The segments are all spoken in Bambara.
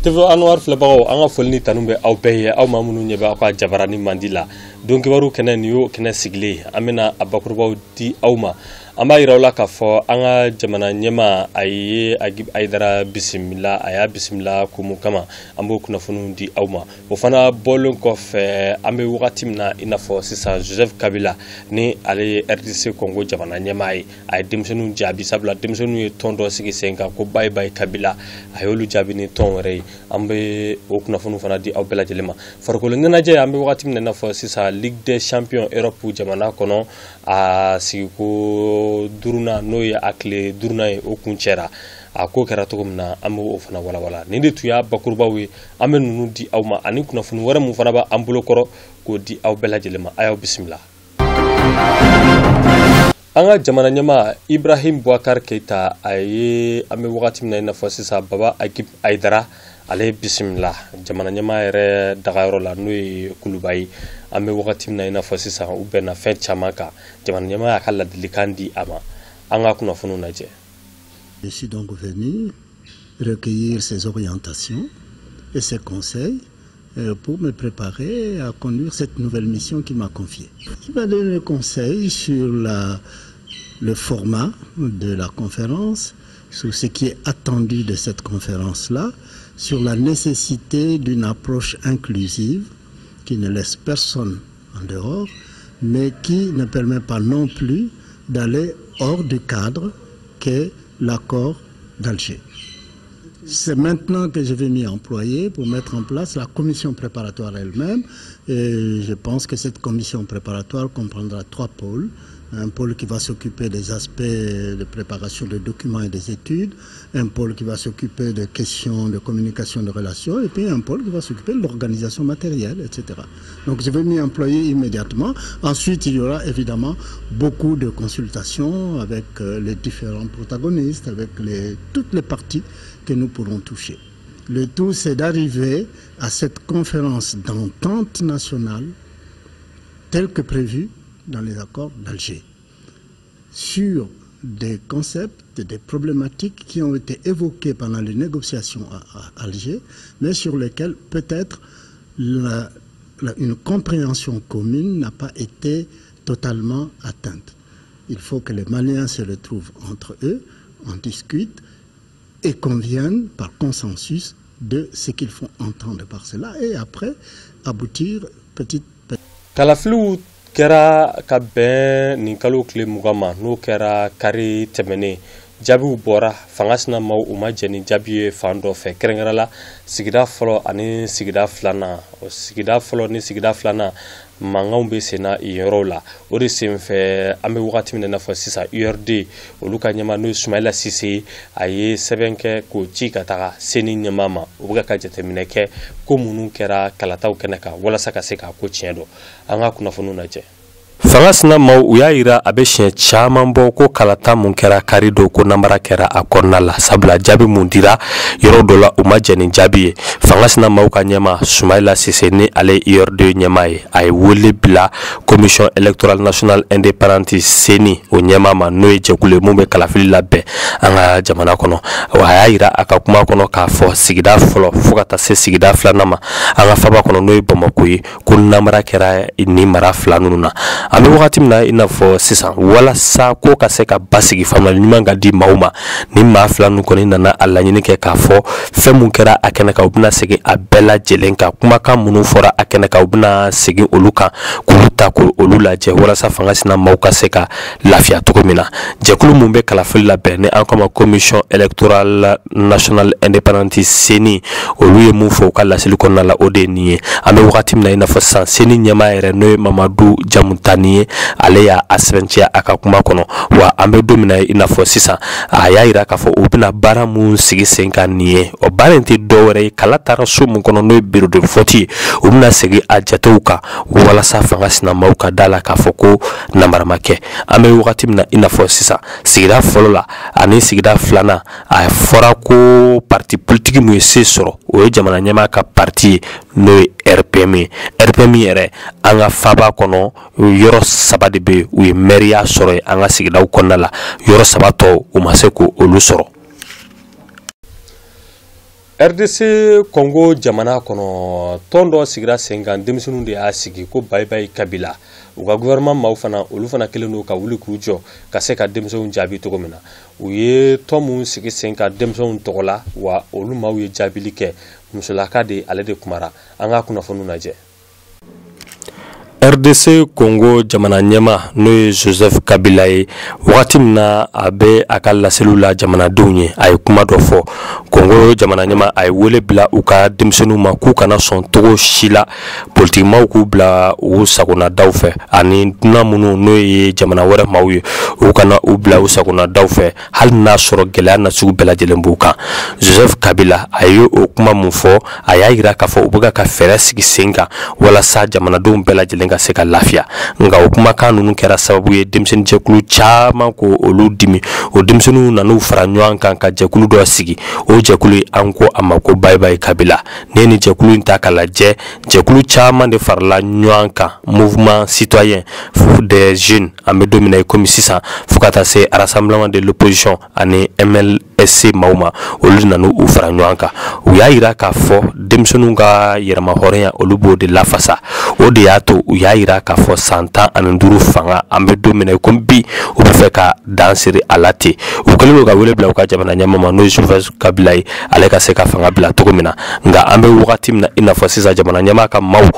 TV Anwar filɛbagaw, an ka foli ni tanu bɛ aw bɛɛ ye, aw maa minnu ɲɛ bɛ aw ka jabarani mandi la. Don kibaru kɛnɛ, nin y'o kɛnɛ sigilen ye. An bɛna a bakurubaw di aw ma. An b'a yira aw la k'a fɔ an ka jamana ɲɛmaa, a ye Agib Hayidara bisimila. A y'a bisimila ko mun kama, an b'o kunnafoniw di aw ma. O fana bɔlen kɔfɛ, an bɛ wagati min na i n'a fɔ sisan, Joseph Kabila ni ale ye RDC Congo jamana ɲɛmaa ye, a ye denmisɛnninw jaabi, sabula denmisɛnninw ye tɔn dɔ sigi sen kan ko Bye Bye Kabila. A y'olu jaabi ni tɔn wɛrɛ ye. An bɛ o kunnafoniw fana di aw bɛɛ lajɛlen ma. Farikolo ɲɛnajɛ, an bɛ wagati min na i n'a fɔ sisan, Ligue des Champions Europe jamana kɔnɔ, a sigiko duurunan, n'o ye a tile duurunan ye, o kun cɛra. A ko kɛra cogo min na, an b'o fana walawala. Nin de tun y'a bakurubaw ye. An bɛ ninnu di aw ma ani kunnafoni wɛrɛ mun fana b'an bolo kɔrɔ k'o di aw bɛɛ lajɛlen ma. A y'aw bisimila. An ka jamana ɲɛmaa Ibrahim Boubacar Keita, a ye, an bɛ wagati min na i n'a fɔ sisan, Baba Agib Hayidara, ale bisimila jamana ɲɛmaa yɛrɛ dagayɔrɔ la, n'o ye Kuluba ye. An bɛ wagati min na i n'a fɔ sisan, u bɛnna fɛn caman kan. Jamana ɲɛmaa y'a ka ladilikan di a ma. An ka kunnafoniw lajɛ. Je suis donc venu recueillir ses orientations et ses conseils pour me préparer à conduire cette nouvelle mission qu'il m'a confiée. Il m'a donné des conseils sur le format de la conférence, sur ce qui est attendu de cette conférence-là, sur la nécessité d'une approche inclusive qui ne laisse personne en dehors, mais qui ne permet pas non plus d'aller hors du cadre qu'est l'accord d'Alger. C'est maintenant que je vais m'y employer pour mettre en place la commission préparatoire elle-même. Et je pense que cette commission préparatoire comprendra trois pôles. Un pôle qui va s'occuper des aspects de préparation de documents et des études, un pôle qui va s'occuper des questions de communication de relations, et puis un pôle qui va s'occuper de l'organisation matérielle, etc. Donc je vais m'y employer immédiatement. Ensuite, il y aura évidemment beaucoup de consultations avec les différents protagonistes, avec toutes les parties que nous pourrons toucher. Le tout, c'est d'arriver à cette conférence d'entente nationale telle que prévue dans les accords d'Alger, sur des concepts, des problématiques qui ont été évoquées pendant les négociations à Alger, mais sur lesquelles peut-être une compréhension commune n'a pas été totalement atteinte. Il faut que les Maliens se retrouvent entre eux, en discutent et conviennent par consensus de ce qu'il faut entendre par cela et après aboutir petit à petit. Kalafiliw kɛra ka bɛn nin kalo tile 20 ma, n'o kɛra kari tɛmɛnen. Jaabiw bɔra, fanga sinamaw u ma jɛ ni jaabi ye fan dɔ fɛ, kɛrɛnkɛrɛn la sigida fɔlɔ ani sigida filanan. O sigida fɔlɔ ni sigida filanan, mankanw bɛ senna yen yɔrɔw la. O de senfɛ, an bɛ wagati min na i n'a fɔ sisan, URD olu ka ɲɛmaa, n'o ye Sumayila Sise ye, a ye sɛbɛn kɛ k'o ci ka taga CENI ɲɛmaa ma. U bɛ ka jateminɛ kɛ ko minnu kɛra kalataw kɛnɛ kan walasa ka se k'a ko tiɲɛ dɔn. An ka kunnafoniw lajɛ. Fanga sinamaw u y'a yira a bɛ siɲɛ caman bɔ ko kalata mun kɛra kari don, ko namara kɛra a kɔnɔna la, sabula jaabi mun dira yɔrɔ dɔ la, u ma jɛn ni jaabi ye. Fanga sinamaw ka ɲɛma Sumayila Sise, ni ale ye URD ɲɛmaa ye, a ye wele bila Commission électorale nationale indépendante, CENI, o ɲɛmaa ma, n'o ye jɛkulu ye mun bɛ kalafili labɛn an ka jamana kɔnɔ. Wa a y'a yira a ka kuma kɔnɔ k'a fɔ sigida fɔlɔ fo ka taa se sigida filanan ma an ka faba kɔnɔ, n'o ye Bamakɔ ye, ko namara kɛra nin mara fila ninnu na. An bɛ wagati min na i n'a fɔ sisan, walasa ko ka se ka basigi, faamuyali ɲuman ka di maaw ma, ni maa fila ninnu kɔni nana a laɲini kɛ k'a fɔ fɛn mun kɛra a kɛnɛ kan, u bɛna segin a bɛɛ lajɛlen kan. Kumakan minnu fɔra a kɛnɛ kan, u bɛna segin olu kan k'olu ta k'olu lajɛ walasa fanga sina maaw ka se ka lafiya cogo min na. Jɛkulu mun bɛ kalafili labɛn, ni an k'a ma Commission électorale nationale indépendante, CENI, olu ye mun fɔ u ka laseli kɔnɔna la, o de ye nin ye. An bɛ wagati min na i n'a fɔ sisan, CENI ɲɛmaa yɛrɛ, n'o ye Mamadu Jamutani ye, ale y'a sɛbɛntiya a ka kuma kɔnɔ. Wa an bɛ don min na i n'a fɔ sisan, a y'a yira k'a fɔ u bɛna baara mun sigi sen kan nin ye, o baara in tɛ dɔwɛrɛ ye, kala taara so mun kɔnɔ, n'o ye bureau de vote ye, u bɛna segin a jatew kan walasa fanga sinamaw ka da la k'a fɔ ko namara ma kɛ. An bɛ wagati min na i n'a fɔ sisan, sigida fɔlɔ la ani sigida filanan, a fɔra ko parti politique mun ye se sɔrɔ, o ye jamana ɲɛmaa ka parti ye, n'o ye RPM ye. RPM yɛrɛ, an ka faba kɔnɔ, yɔrɔ saba de bɛ yen u ye mɛriya sɔrɔ yen an ka sigidaw kɔnɔna la. Yɔrɔ saba tɔw, u ma se k'olu sɔrɔ. RDC Congo jamana kɔnɔ, tɔn dɔ sigira sen kan, denmisɛnninw de y'a sigi ko Bye Bye Kabila. U ka gouvernement maaw fana, olu fana kɛlen don ka wuli k'u jɔ ka se ka denmisɛnw jaabi cogo min na. U ye tɔn mun sigi sen kan denmisɛnw tɔgɔ la, wa olu maaw ye jaabili kɛ. Musolaka de, ale de kumara. An ka kunnafoniw lajɛ. RDC Congo jamana ɲɛma, n'o ye Joseph Kabila ye, wagati min na a bɛ a ka laseliw la jamanadenw ye, a ye kuma dɔ fɔ. Congo jamana ɲɛma, a ye wele bila u ka denmisɛnninw ma k'u kana sɔn togo si la politikimaw k'u bila u sagonadaw fɛ, ani dunan minnu n'o ye jamana wɛrɛ maaw ye, u kana u bila u sagonadaw fɛ, hali n'a sɔrɔ gɛlɛya nasugu bɛɛ lajɛlen b'u kan. Joseph Kabila, a ye o kuma mun fɔ, a y'a yira k'a fɔ u bɛ ka fɛɛrɛ sigi sen kan walasa jamanadenw bɛɛ lajɛlen ka se ka lafiya. Nka o kumakan ninnu kɛra sababu ye denmisɛnninjɛkulu caman ko olu dimi. O denmisɛnninw nan'u fara ɲɔgɔn kan ka jɛkulu dɔ sigi. O jɛkulu, an ko a ma ko Bye Bye Kabila. N'i ye nin jɛkulu in ta k'a lajɛ, jɛkulu caman de farala ɲɔgɔn kan, Mouvement citoyen des jeunes, an bɛ don min na i komi sisan, fo ka taa se Rassemblement de l'opposition ani MLSC maaw ma. Olu nana u fara ɲɔgɔn kan, u y'a yira k'a fɔ denmisɛnninw ka yɛrɛma hɔrɔnya, olu b'o de lafasa. O de y'a to u y'a yira k'a fɔ san 15 fanga, an bɛ don min na i komi bi, u bɛ fɛ ka dan siri a la ten. U kɛlen don ka wele bila u ka jamana ɲɛmaa ma, n'o ye Joseph Kabila ye, ale ka se ka fanga bila cogo min na. Nka an bɛ wagati min na i n'a fɔ sisan, jamana ɲɛmaa ka maaw,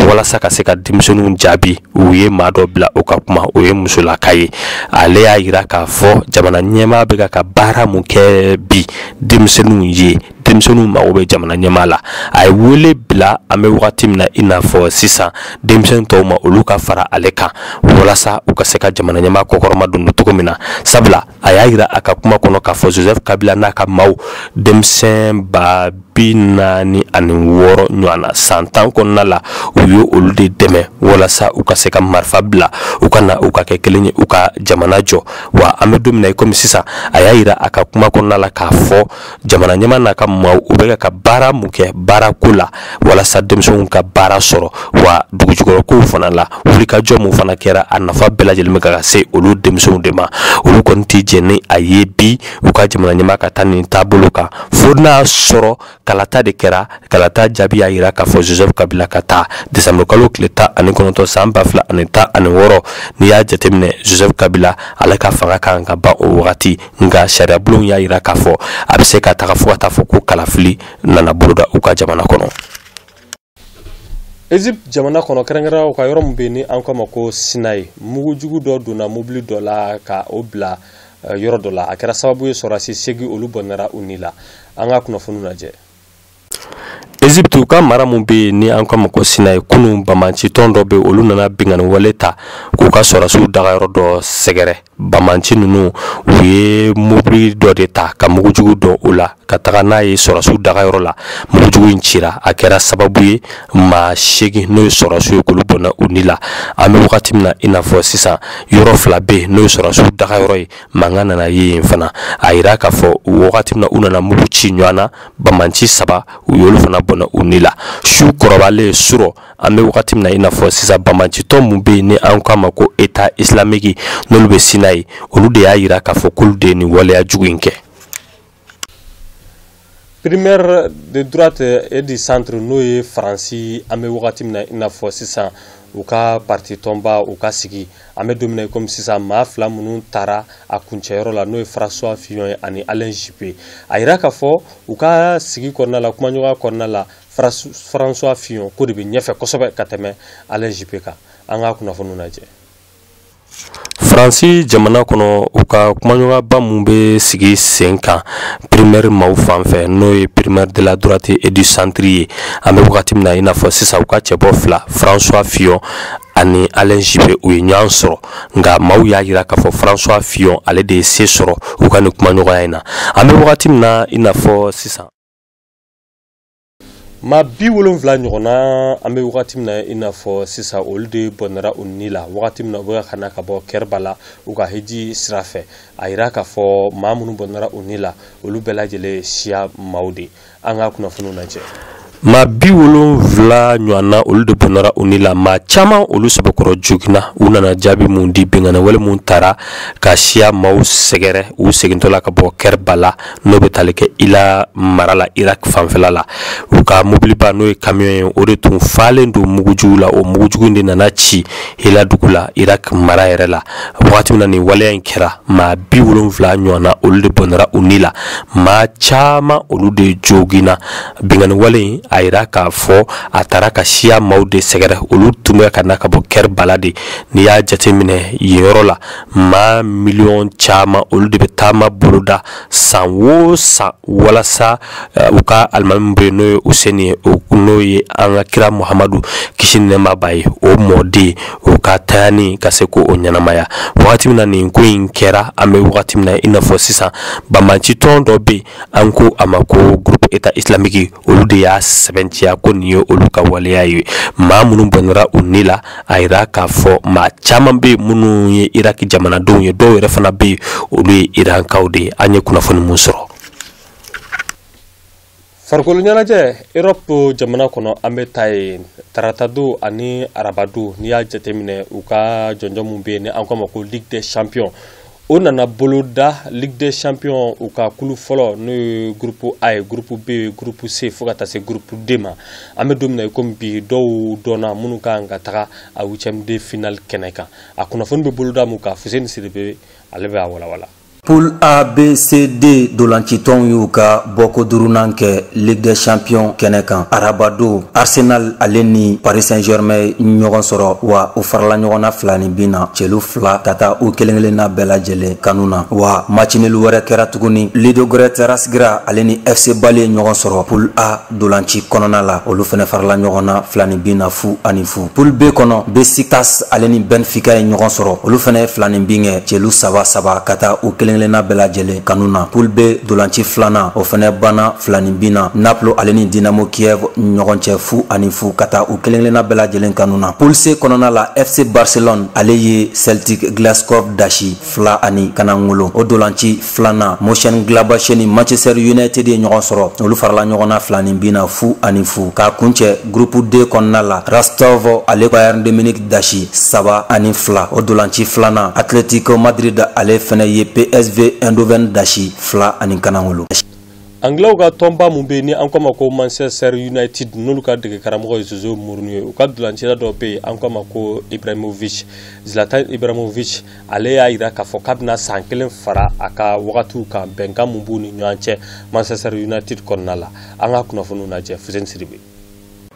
walasa ka se ka denmisɛnninw jaabi, u ye maa dɔ bila o ka kuma. O ye musolaka ye. Ale y'a yira k'a fɔ jamana ɲɛmaa bɛ ka baara mun kɛ bi denmisɛnninw ye, denmisɛnninw mago bɛ jamana ɲɛmaa la. A ye wele bila, an bɛ wagati min na i n'a fɔ sisan, denmisɛnnin tɔw ma, olu ka fara ale kan walasa u ka se ka jamana ɲɛmaa kɔkɔrɔma don cogo min na. Sabula a y'a yira a ka kuma kɔnɔ k'a fɔ Joseph Kabila n'a ka maaw, denmisɛn 46 ɲɔgɔn na, san 10 kɔnɔna la, u ye olu de dɛmɛ walasa u ka se ka marifa bila, u ka na u ka kɛ kelen ye, u ka jamana jɔ. Wa an bɛ don min na i komi sisan, a y'a yira a ka kuma kɔnɔna la k'a fɔ jamana ɲɛmaa n'a ka maaw, u bɛ ka baara mun kɛ baarako la walasa denmisɛnw ka baara sɔrɔ, wa dugujukɔrɔ kow fana la, wulikajɔ mun fana kɛra, a nafa bɛɛ lajɛlen bɛ ka se olu denmisɛnw de ma. Olu kɔni tɛ jɛn ni a ye bi u ka jamana ɲɛmaa ka taa nin taabolo kan, fo n'a sɔrɔ kalata de kɛra. Kalata jaabi y'a yira k'a fɔ Joseph Kabila ka taa décembre kalo tile 19 san 2016. N'i y'a jateminɛ, Joseph Kabila, ale ka fanga kan ka ban o wagati. Nka sariya bulon y'a yira k'a fɔ a bɛ se ka taga fo ka taa fɔ ko kalafili nana boloda u ka jamana kɔnɔ. Egypte jamana kɔnɔ, kɛrɛnkɛrɛnnenya u ka yɔrɔ min bɛ yen ni an k'a ma ko Sinayi, mugujugu dɔ donna mobili dɔ la ka o bila yɔrɔ dɔ la. A kɛra sababu ye sɔrɔdasi 8, olu bɔnɛra u ni la. An ka kunnafoniw lajɛ. Egypte, u ka mara mun bɛ yen ni an k'a ma ko Sinayi, kunun banbaancitɔn dɔ bɛ yen, olu nana binkanni wale ta k'u ka sɔrɔdasiw dagayɔrɔ dɔ sɛgɛrɛ. Banbaanci ninnu, u ye mobili dɔ de ta ka mugujugu dɔn o la ka taga n'a ye sɔrɔdasiw dagayɔrɔ la. Mugujugu in cira, a kɛra sababu ye maa 8, n'o ye sɔrɔdasiw ye, k'olu bɔnna u ni la. An bɛ wagati min na i n'a fɔ sisan, yɔrɔ 2 bɛ yen n'o ye sɔrɔdasiw dagayɔrɔ ye, mankan nana ye yen fana. A yira k'a fɔ wagati min na u nana mugu ci ɲɔgɔn na, banbaanci 3, u y'olu fana bɔnna u ni la. Su kɔrɔbalen surɔ, an bɛ wagati min na i n'a fɔ sisan, banbaancitɔn mun bɛ yen ni an k'a ma ko État islamique, n'olu bɛ Sinayi, olu de y'a yira k'a fɔ k'olu de ye nin waleya jugu in kɛ. Primaire de droite et du centre, n'o ye Faransi, an bɛ wagati min na i n'a fɔ sisan, u ka parti tɔnba, u ka sigi, an bɛ don min na i komi sisan, maa 2 minnu taara a kuncɛyɔrɔ la, n'o ye François Fillon ye ani Alain Juppé, a yira k'a fɔ u ka sigi kɔnɔna la, kumaɲɔgɔnya kɔnɔna la, François Fillon ko de bɛ ɲɛfɛ kosɛbɛ ka tɛmɛ Alain Juppé kan. An ka kunnafoniw lajɛ. Faransi jamana kɔnɔ, u ka kumaɲɔgɔnyaba mun bɛ sigi sen kan primaire maaw fan fɛ, n'o ye primaire de la droite et du centre ye, an bɛ wagati min na i n'a fɔ sisan, u ka cɛbɔ 2, François Fillon ani Alain Juppé, u ye ɲɔgɔn sɔrɔ. Nka maaw y'a yira k'a fɔ François Fillon, ale de ye se sɔrɔ u ka nin kumaɲɔgɔnya in na, an bɛ wagati min na i n'a fɔ sisan. Maa 70 ɲɔgɔnna, an bɛ wagati min na i n'a fɔ sisan, olu de bɔnɛra u ni la wagati min na u bɛ ka na ka bɔ Kɛrɛba la u ka hiji sira fɛ. A yira k'a fɔ maa minnu bɔnɛra u ni la, olu bɛɛ lajɛlen siya maaw de. An ka kunnafoniw lajɛ. Maa 70 ɲɔgɔnna, olu de bɔnɛra u ni la. Maa caman, olu sɛbɛkɔrɔ joginna. U nana jaabi mun di? Binkanni wale mun taara ka siya maaw sɛgɛrɛ u segintɔ la ka bɔ Kɛribala, n'o bɛ tali kɛ Ila mara la, Irak fanfɛla la. U ka mobiliba, n'o ye camion ye, o de tun falen don mugujugu la. O mugujugu de nana ci Hila dugu la, Irak mara yɛrɛ la. Wagati min na nin waleya in kɛra, maa 70 ɲɔgɔnna, olu de bɔnɛra u ni la, maa caman, olu de joginna. Binkanni wale in, a yira k'a fɔ a taara ka siya maaw de sɛgɛrɛ. Olu tun bɛ ka na ka bɔ Kɛribala de. N'i y'a jateminɛ, yen yɔrɔ la, maa miliyɔn caman, olu de bɛ taama boloda san o san walasa u ka alimami bɛ yen, n'o ye Useni ye, n'o ye an ka kira Muhamadu, kisi ni nɛɛma b'a ye, o mɔden, o ka tayani ka se k'o ɲɛnamaya. Wagati min na nin ko in kɛra, an bɛ wagati min na i n'a fɔ sisan, banbanci tɔn dɔ bɛ yen, an ko a ma ko Groupe État Islamique, olu de y'a sɛbɛntiya ko nin ye olu ka waleya ye. Maa minnu bɔnɛra u ni la, a yira k'a fɔ maa caman bɛ yen minnu ye Iraki jamanadenw ye, dɔw yɛrɛ fana bɛ yen, olu ye Irankaw de ye. An ye kunnafoni mun sɔrɔ? Farikolo ɲɛnajɛ, Europe jamana kɔnɔ, an bɛ taa yen taratadon ani arabadon. N'i y'a jateminɛ, u ka jɔnjɔn mun bɛ yen ni an k'a ma ko Ligue des Champions, o nana boloda. Ligue des Champions, u ka kulu fɔlɔ, n'o ye groupe A ye, groupe B, groupe C, fo ka taa se groupe D ma. An bɛ don min na i komi bi, dɔw dɔnna minnu kan ka taga a huitième de finale kɛnɛ kan. A kunnafoni bɛ boloda mun kan? Fuseni Sidibe, ale bɛ a walawala. Poule A, B, C, D dolancitɔnw y'u ka bɔko duurunan kɛ Ligue des Champions kɛnɛ kan. Arabado, Arsenal ale ni Paris Saint-Germain ɲɔgɔn sɔrɔ, wa u farala ɲɔgɔn na fila ni bin na, cɛlu 2 ka taa u kelen kelenna bɛɛ lajɛlen kanu na. Wa match nul wɛrɛ kɛra tuguni, Ludogorets Razgrad ale ni FC Bâle ye ɲɔgɔn sɔrɔ poule A dolanci kɔnɔna la, olu fɛnɛ farala ɲɔgɔn na fila ni bin na, 0-0. Poule B kɔnɔ, Besiktas ale ni Benfica ye ɲɔgɔn sɔrɔ, olu fɛnɛ ye fila ni bin kɛ, cɛlu 3-3 ka taa u kelen kelenna bɛɛ lajɛlen kanu na. Poule B dolanci filanan, o fɛnɛ banna fila ni bin na, Naples ale ni Dinamo Kiev ɲɔgɔn cɛ, 0-0 ka taa u kelen kelenna bɛɛ lajɛlen kanu na. Poule C kɔnɔna la, FC Barcelone ale ye Celtic Glasgow dasi 2-0. O dolanci filanan, Mönchengladbach ni Manchester United ye ɲɔgɔn sɔrɔ, olu farala ɲɔgɔn na fila ni bin na, 0-0. K'a kuncɛ groupe D kɔnɔna la, Rostov ale Bayern de Munich dasi 3-2. O dolanci filanan, Atletico Madrid ale fɛnɛ ye PSV Eindhoven dasi 2-0. Anglais ka tɔnba mun bɛ yen ni an k'a ma ko Manchester United, n'olu ka dege karamɔgɔ ye Jose Mourinho ye, u ka dolancila dɔ bɛ yen, an k'a ma ko Ibrahimovic, Zlatan Ibrahimovic, ale y'a jira k'a fɔ k'a bɛna san kelen fara a ka wagatiw kan, bɛnkan mun b'u ni ɲɔgɔn cɛ Manchester United kɔnɔna la. An ka kunnafoniw lajɛ, Fuseni Sidibe.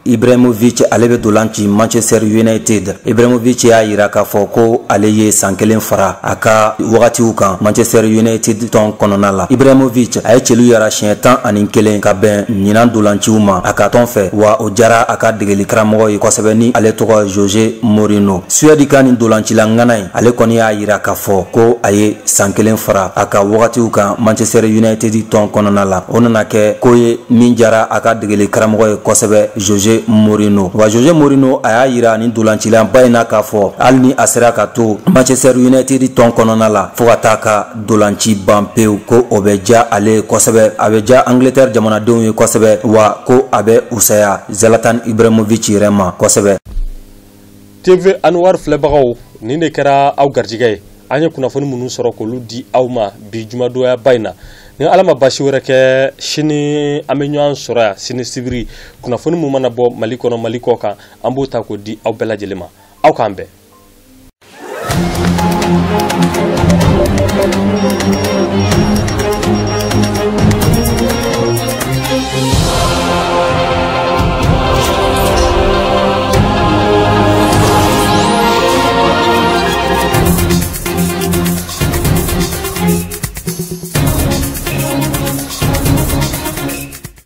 Ibrahimovic ale bɛ dolan ci Manchester United. Ibrahimovic y'a yira k'a fɔ ko ale ye san kelen fara a ka wagatiw kan Manchester United tɔn kɔnɔna la. Ibrahimovic a ye celu yara siɲɛ 11 ka bɛn ɲinan dolanciw ma a ka tɔn fɛ, wa o jara a ka degeli karamɔgɔ ye kosɛbɛ, ni ale tɔgɔ Jose Mourinho. Suède ka nin dolancila ŋana in, ale kɔni y'a yira k'a fɔ ko a ye san kelen fara a ka wagatiw kan Manchester United tɔn kɔnɔna la. O nana kɛ ko ye min jara a ka degeli karamɔgɔ ye kosɛbɛ, Jose Mourinho. Wa Jose Mourinho a y'a yira ni dolancilaba in na k'a fɔ hali ni a sera ka to Manchester United tɔn kɔnɔna la fo ka taa ka dolanci ban pewu, ko o bɛ ja ale ye kosɛbɛ, a bɛ ja Angleterre jamanadenw ye kosɛbɛ, wa ko a bɛ usaya Zlatan Ibrahimovic yɛrɛ ma kosɛbɛ. TV Anwar filɛbagaw, nin de kɛra aw garijɛgɛ ye. An ye kunnafoni minnu sɔrɔ k'olu di aw ma bi jumadonya in na, ni Ala ma basi wɛrɛ kɛ, sini an bɛ ɲɔgɔn sɔrɔ yan. Sini sibiri, kunnafoni mun mana bɔ Mali kɔnɔ, Mali kɔ kan, an b'o ta k'o di aw bɛɛ lajɛlen ma. Aw k'an bɛn.